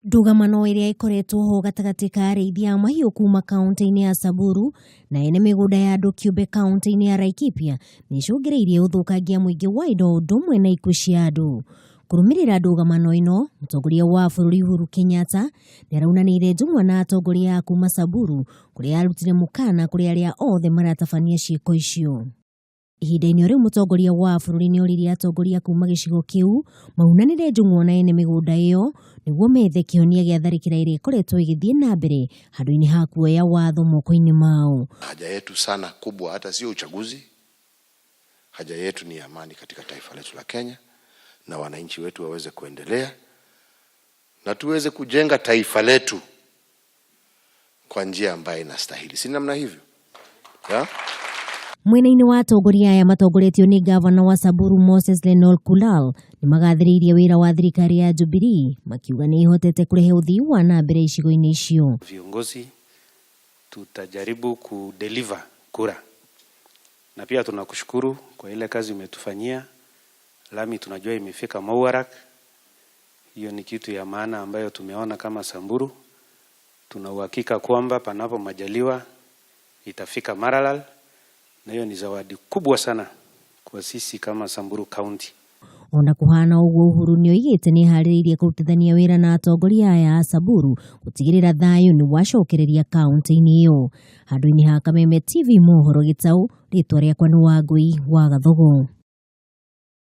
Ndũgamano ĩrĩa ĩkoretwo ho gatagatĩ ka arĩithia a mahiũ kuma kaunti-inĩ ya Samburu na ene mĩgũnda ya andũ kĩũmbe kaunti-inĩ ya Laikipia nĩ ĩcũngĩrĩirie ũthũkangia mũingĩ wa indo o ũndũ ũmwe na ikuũ cia andũ. Kũrũmĩrĩra ndũgamano ĩno, mũtongoria wa bũrũri Uhuru Kenyatta nĩ araunanĩire njũng'wa na atongoria a kuma Samburu kũrĩa arutire mũkana kũrĩ arĩa othe maratabania ciĩko icio. Ihinda-inĩ o rĩu mũtongoria wa bũrũri nĩ oririe atongoria kuma gĩcigo kĩu maunanĩre njũng'wa na ene mĩgũnda ĩyo nĩguo methe kĩhonia gĩa tharĩkĩra ĩrĩa ĩkoretwo ĩgĩthiĩ na mbere handũ-inĩ ha kuoya watho moko-inĩ mao. Haja yetu sana kubwa hata sio uchaguzi, haja yetu ni amani katika taifa letu la Kenya, na wananchi wetu waweze kuendelea na tuweze kujenga taifa letu kwa njia ambayo inastahili, si namna hivyo ya? Mwena-inĩ wa atongoria aya matongoretio nĩ gavana wa Samburu Moses Lenol Kulal nĩ magathĩrĩirie wĩra wa thirikari ya Jubilee makiuga nĩ ĩhotete kũrehe ũthii wa na mbere icigo-inĩ icio. Viongozi tutajaribu kudeliver kura, na pia tunakushukuru kwa ile kazi umetufanyia. Lami tunajua imefika Mauarak, hiyo ni kitu ya maana ambayo tumeona kama Samburu. Tuna uhakika kwamba panapo majaliwa itafika Maralal, na hiyo ni zawadi kubwa sana kwa sisi kama Samburu County. Ona kuhana ũguo Uhuru nĩ oigĩte nĩ eharĩrĩirie kũrutithania wĩra na atongoria aya a Samburu gũtigĩrĩra thayũ nĩ wacokereria kaunti-inĩ ĩyo. Handũ-inĩ ha Kameme TV mohoro gĩtaũ, rĩtwa rĩakwa nĩ Wangui wa Gathogo.